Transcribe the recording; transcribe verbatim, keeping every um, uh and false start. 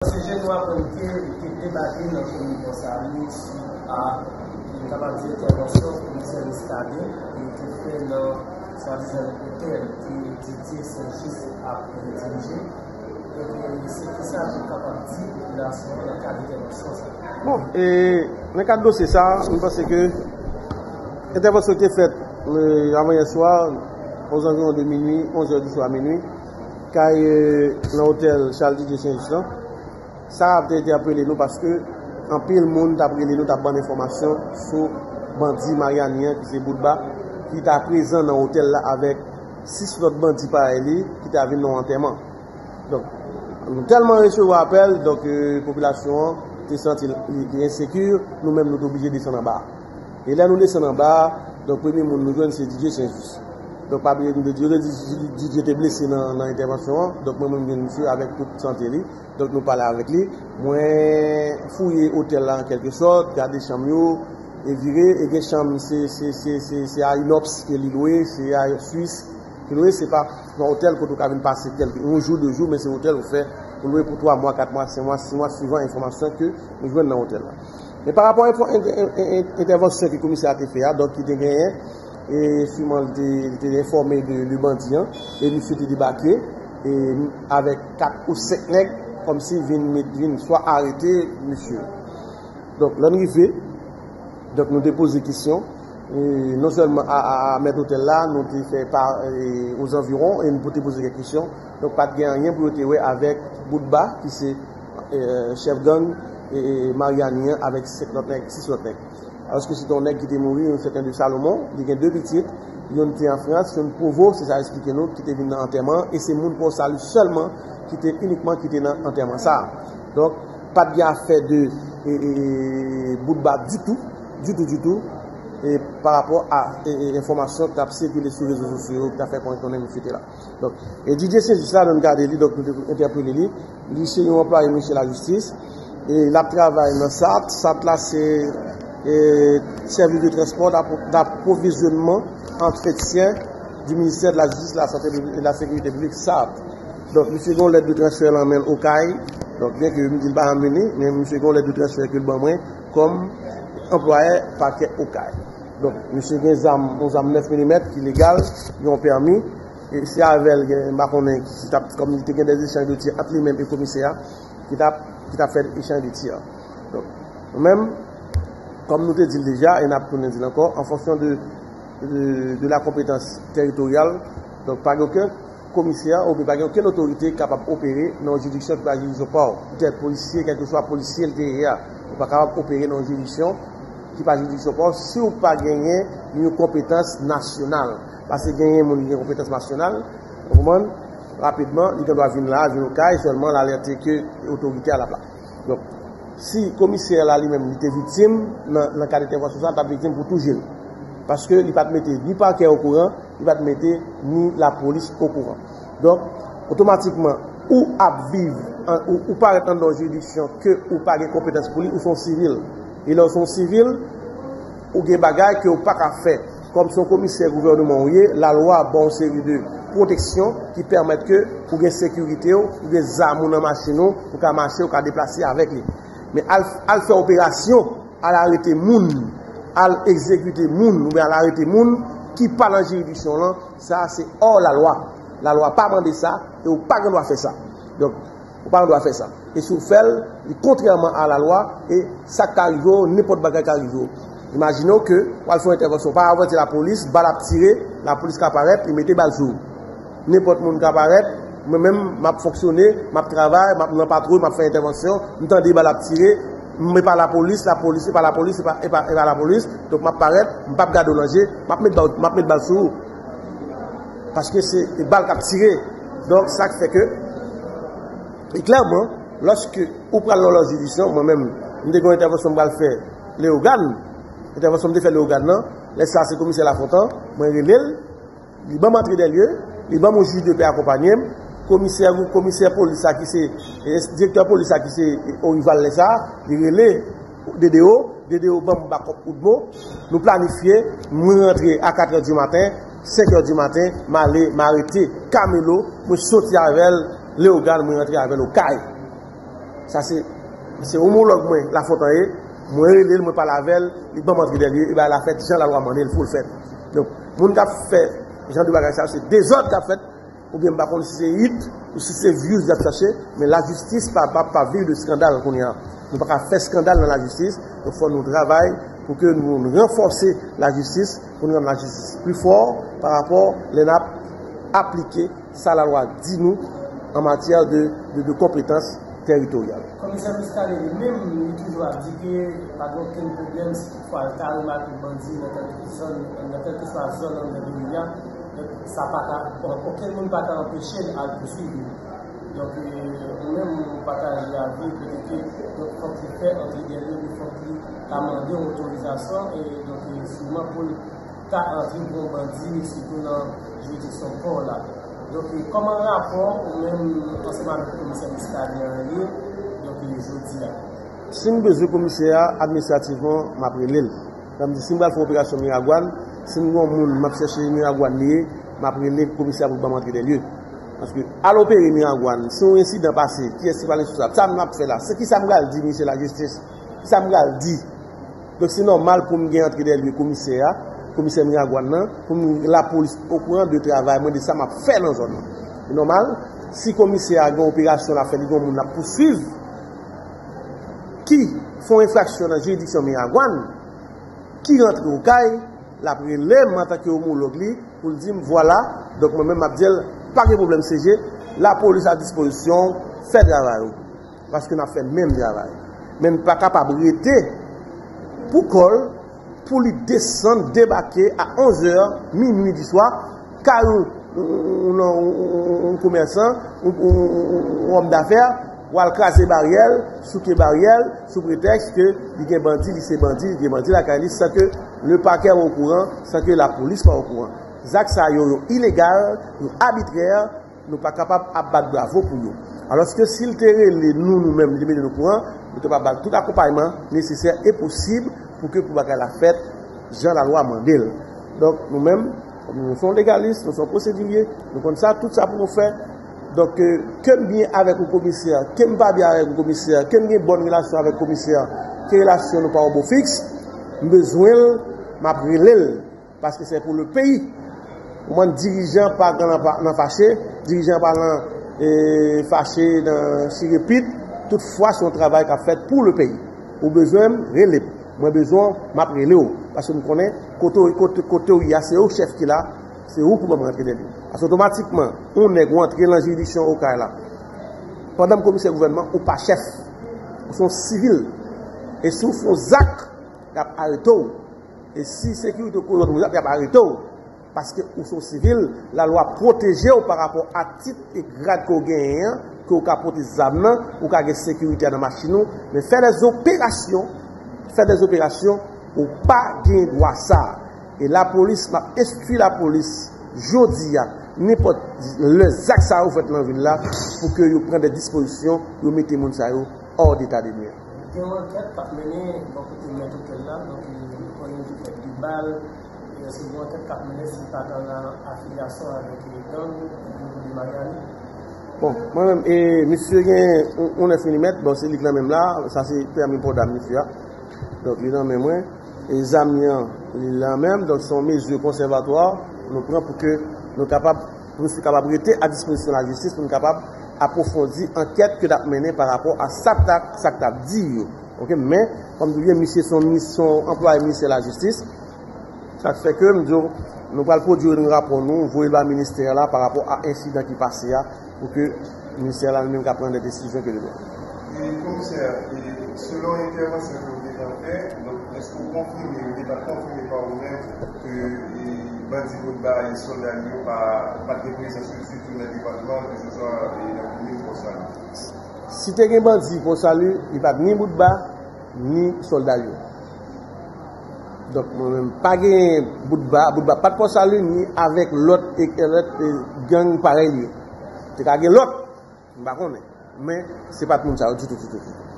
Mesye Genois Pointe te debake nan komin Pòsali swit a, nou kapab di, entèvansyon komisè Muscadin ki te fè nan swadizan otèl ke Didier Saint-Just ap dirije. Donk, se kisa nou kapab di popilasyon an nan kad entèvansyon sa? Bon, e nan kad dosye sa, nou panse ke entèvansyon ki te fèt, e, avanyè swa, ozanviwon de minui, onz è di swa, minui, kay, e, nan otèl Charles Didier Saint-Just lan. Sa ap te entèpele nou paske anpil moun t ap rele nou, t ap ban enfòmasyon sou bandi Mariani an, ki se Boutba, ki ta prezan nan otèl la avèk sis lòt bandi parèy li ki ta vin nan yon antèman. Donk, nou tèlman resevwa apèl, donk, e, popilasyon an te santi li, li ensekir, nou menm nou te oblije desann anba a. E lè nou desann anba a, donk, premye moun nou jwenn se Didier Saint-Just. Donk, pa bliye nou te di, yo te di Didier te blese nan, nan entèvansyon an, donk, mwen menm m jwenn misye avèk tout sante li. Donk, nou pale avèk li. Mwen fouye otèl la an kèlke sòt, gade chanm yo, e vire, e gen chanm, se, se, se, se, se a Inops ke li lwe, se a Swis ke lwe, se pa yon otèl kote ou ka vin pase kèlke, yon jou, de jou, men se otèl ou fè, ou lwe pou twa mwa, kat mwa, senk mwa, sis mwa, swivan enfòmasyon ke nou jwenn nan otèl la. Men pa rapò a enfò-, en-, en-, en-, entèvansyon ke komisè a te fè a, donk ki te genyen, e siman li te, li te enfòme de, de bandi an, e misye te debake, e avèk kat ou senk nèg, kòmsi vin met, vin swa arete misye. Donk, lè n rive, donk, nou te poze kesyon, e non sèlman a, a, a mèt otèl la, nou te fè pa, e, ozanviwon, e nou te poze kèk kesyon. Donk, pa t gen anyen pou yo te wè avèk Boutba, ki se, e, chèf gang, e, e, Mariani an, avèk senk lòt nèg, sis lòt nèg. Alòske se te yon nèg ki te mouri, yon sèten de Salomon, li gen de pitit, youn te an Frans, youn Pwovo, se sa yo esplike nou, ki te vin nan antèman, e se moun Pòsali sèlman ki te inikman ki te nan antèman sa a. Donk, pa t gen afè de, e, e, e, Boutba ditou, ditou, ditou, e, pa rapò a, e, e, enfòmasyon ki t ap sikile sou rezo sosyo yo, ki t ap fè konnen misye te la. Donk, e Didier Saint-Just la, nou gade li, donk, nou te entèpele li. Li se yon anplwaye ministè lajistis. E l ap travay nan SART. SART la se, e, Service de Transport, d'Appro-, d'Approvisionnement, Entretien du Ministère de la Justice, de la Santé Publique et de la Sécurité Publique, SART. Donk, misye gen yon lèt de transfè nan men l Okay. Donk, byenke m di l pa janm vini, men misye gen yon lèt de transfè ke l ban mwen kòm anplwaye pakè Okay. Donk, misye gen zam, yon zam nèf milimèt ki legal, yon pèmi. E se avè l, gen, m pa konnen si t ap, kòm li te gen de echanj de tir ant li menm e komisè a, ki t ap, ki t ap fè echanj de tir. Donk, nou menm, kòm nou te di l deja, e n ap tounen di l ankò, an fonksyon de, de, de la konpetans teritoryal, donk, pa gen okenn komisè oubyen pa gen okenn otorite ki kapab opere nan yon jiridiksyon ki pa jiridiksyon pa w. Poutèt polisye, kèlkeswa polisye l te ye a, ou pa kapab opere nan yon jiridiksyon ki pa jiridiksyon pa w si w pa genyen yon konpetans nasyonal. Paske genyen moun ki gen konpetans nasyonal, ou konprann, rapidman, li gen dwa vin la, vin Okay, sèlman l alète ke otorite a l ap la. Donk, si komisè la li menm li te viktim nan, nan kad entèvansyon sa, l t ap viktim pou touye l. Paske li pa t mete ni pakè okouran, li pa t mete ni lapolis okouran. Donk, otomatikman, ou ap viv, an, ou, ou parèt anndan yon jiridiksyon ke ou pa gen konpetans pou li, ou se yon sivil. E lè w se yon sivil, ou gen bagay ke w pa ka fè. Kòm se yon komisè gouvènman ou ye, lalwa ba w yon seri de pwoteksyon ki pèmèt ke ou gen sekirite w, ou gen zam ou nan machin ou, ou ka mache, ou ka deplase avèk li. Men al, al fè operasyon, al arete moun, al egzekite moun, oubyen al arete moun ki pa nan jiridiksyon w lan, sa se hors la loi. Lalwa pa mande sa, e ou pa gen dwa fè sa. Donk, ou pa gen dwa fè sa. E si w fè l, li kontrèman a lalwa, e sa k ka rive w, nenpòt bagay ka rive w. Imajine w ke w al fè yon entèvansyon, pa avèti lapolis, bal ap tire, lapolis ka parèt, li mete bal sou ou. Nenpòt moun ka parèt, mwen menm, m ap fonksyone, m ap travay, m ap nan patwouy, m ap fè entèvansyon, m tande bal ap tire, m, e pa lapolis, lapolis, e pa lapolis, e pa, e pa, e pa lapolis, donk m ap parèt, m p ap gade w nan je, m ap met bal, m ap met bal sou ou. Paske se, se bal k ap tire. Donk, sa k fè ke, e klèman, lòske ou pral nan lòt jiridiksyon, mwen menm, m te gen yon entèvansyon m pral fè Leyogàn, entèvansyon m te fè Leyogàn nan, lè sa se komisè Lafontan, mwen rele l, li ban m antre dèlye, li ban m yon jij de pè akonpanye m, komisè, komisè polis la ki se, e, direktè polis la ki se, e, Orival lè sa, li rele D D O, D D O ban m bakòp Oudmo, nou planifye, mwen rantre a katrè di maten, senkè di maten, m ale, m arete Camelo, mwen soti avè l Leyogàn, mwen rantre avè l Okay. Sa se se omològ mwen Lafontan ye. Mwen rele l, mwen pale avè l, li ban m antre dèyè l, e bagay la fèt jan lalwa mande l pou l fèt. Donk, moun k ap fè jan de bagay sa yo, se dezòd k ap fèt, oubyen m pa konn si se it ou si se views y ap chache, men lajistis pa, pa, pa viv de skandal kounye a. Nou pa ka fè skandal nan lajistis, donk fò nou travay pou ke nou ranfòse lajistis, pou nou rann lajistis pi fò pa rapò lè n ap aplike sa lalwa di nou an matyè de, de, de konpetans teritoryal. Komisè Muscadin li menm, li toujou ap di ke pa gen okenn pwoblèm si toutfwa l ta remake bandi nan kèlkeswa zòn, nan kèlkeswa zòn anndan peyi a, donk sa pa ka, bon, okenn moun pa ka anpeche l al pouswiv li. Donk, e, ou menm ou pataje avi kote ke, donk, fòk li fè antre dèyè li, fòk li ta mande yon otorizasyon, e, donk, e, siman pou l ta antre pou yon bandi, sitou nan jiridiksyon pa w la. Donk, e, kòman rapò ou menm ansanm avèk komisè Muscadin an ye, donk, e, jodi a? Si m bezwen komisè a, administrativman, m ap rele l. Sa m di, si m pral fè operasyon Miragwàn, si m gen yon moun m ap chèche Miragwàn li ye, m ap rele komisè a pou l ban m antre dèyè. Paske al opere Miragwàn, si yon ensidan pase, kiyès ki pral responsab? Sa m ap fè la, se kisa m pral di minis lajistis? Kisa m pral di? Donk, se nòmal pou m gen antre dèyè komisè a, komisè Miragwàn nan, pou m lapolis okouran de travay mwen, de sa m ap fè nan zòn nan. Se nòmal, si komisè a gen operasyon l ap fè, li gen yon moun l ap pouswiv, ki fè yon enfraksyon nan jiridiksyon Miragwàn, ki rantre Okay, l ap rele m antanke omològ li pou l di m, vwala, donk mwen menm m ap di l, pa gen pwoblèm C G, lapolis a dispozisyon w, fè travay ou. Paske n ap fè menm travay. Men n pa kapab rete pou kò l, pou li desann, debake a onz è, minui di swa, kay yon, yon, yon, yon, yon komèsan, yon, yon, yon, yon òm dafè, pou al kraze baryè l, souke baryè l, sou pretèks ke li gen bandi, li se bandi, li gen bandi lakay li, san ke le pakè pa okouran, san ke lapolis pa okouran. Zak sa yo, yo ilegal, yo abitrè, nou pa kapab ap bat bravo pou yo. Alòske si l te rele nou, nou menm, li te mete nou okouran, nou te pral ba l tout akonpayman nesesè e posib pou ke pou bagay la fèt jan lalwa mande l. Donk, nou menm, kòm nou se yon legalis, nou se yon pwosedilye, nou konn sa, tout sa pou nou fè. Donk, ke, ke m byen avèk yon komisè, ke m pa byen avèk yon komisè, ke m gen bòn relasyon avèk komisè, ke relasyon nou pa yon bo fiks, m bezwen l, m ap rele l. Paske se pou le peyi. Ou konprann, dirijan pa nan, nan fache, dirijan pa nan, e, fache nan chire pit. Toutfwa, se yon travay k ap fèt pou le peyi. Ou bezwen m, rele m. Mwen bezwen w, m ap rele w. Paske m konnen kote, kote, kote w ye a, se ou chèf ki la, se ou pou ban m rantre dèyè. Paske otomatikman, yon nèg ou antre nan jiridiksyon Okay la, pandan m komisè gouvènman, ou pa chèf. Ou se yon sivil. E si w fè yon zak, y ap arete w. E si sekirite w koze w zak, y ap arete w. Paske ou se yon sivil, lalwa pwoteje w pa rapò a tit e grad ke w genyen an, ke w ka pote zam nan, ou ka gen sekirite a nan machin ou, men fè dèzoperasyon, fè dèzoperasyon, ou pa gen dwa sa. E lapolis, m ap enstwi lapolis jodi a, nenpòt lè zak sa yo fèt nan vil la, pou ke yo pran de dispozisyon, yo mete moun sa yo hors d'état de nuire. Gen yon ankèt k ap mennen bò kote mèt otèl la, donk, e, konnen li fè de bal, e, se yon ankèt k ap mennen si li pa t an afilyasyon avèk, e, gang, e, de Miami. Bon, mwen menm, e, misye gen yon, yon nèf milimèt, bon, se li k nan men m la, sa se pèmi pòtab misye a. Donk, li nan men mwen. E zam li an, li la menm. Donk, se yon mezi konsèvatwa nou pran pou ke nou kapab, pou misye kapab rete a dispozisyon lajistis, pou nou kapab apwofondi ankèt ke n ap mennen pa rapò a sa k ta, sa k t ap di yo. Oke, men, kòm m di w byen, misye se yon, se yon anplwaye ministè lajistis. Sa k fè ke m di w, nou pral pwodui yon rapò nou, voye l ba ministè la pa rapò a ensidan ki pase a, pou ke ministè la li menm ka pran de desizyon ke li dwe. E, komisè, e, selon entèvansyon ke w gentan fè, donk, èske w konfime, w gentan konfime pa ou menm ke, e, bandi Boutba e sòlda li yo pa, pa t gen prezans yo ditou nan depatman, keseswa, e, nan komin Pòsalin? Si te gen bandi Pòsalin, li pa t ni Boutba, ni sòlda yo. Donk, mwen menm, pa gen Boutba, Boutba pa t Pòsalin, ni avèk lòt, e, lòt, e, gang parèy li yo. Te ka gen lòt, m pa konnen. Men, se pa t moun sa yo ditou, ditou, ditou.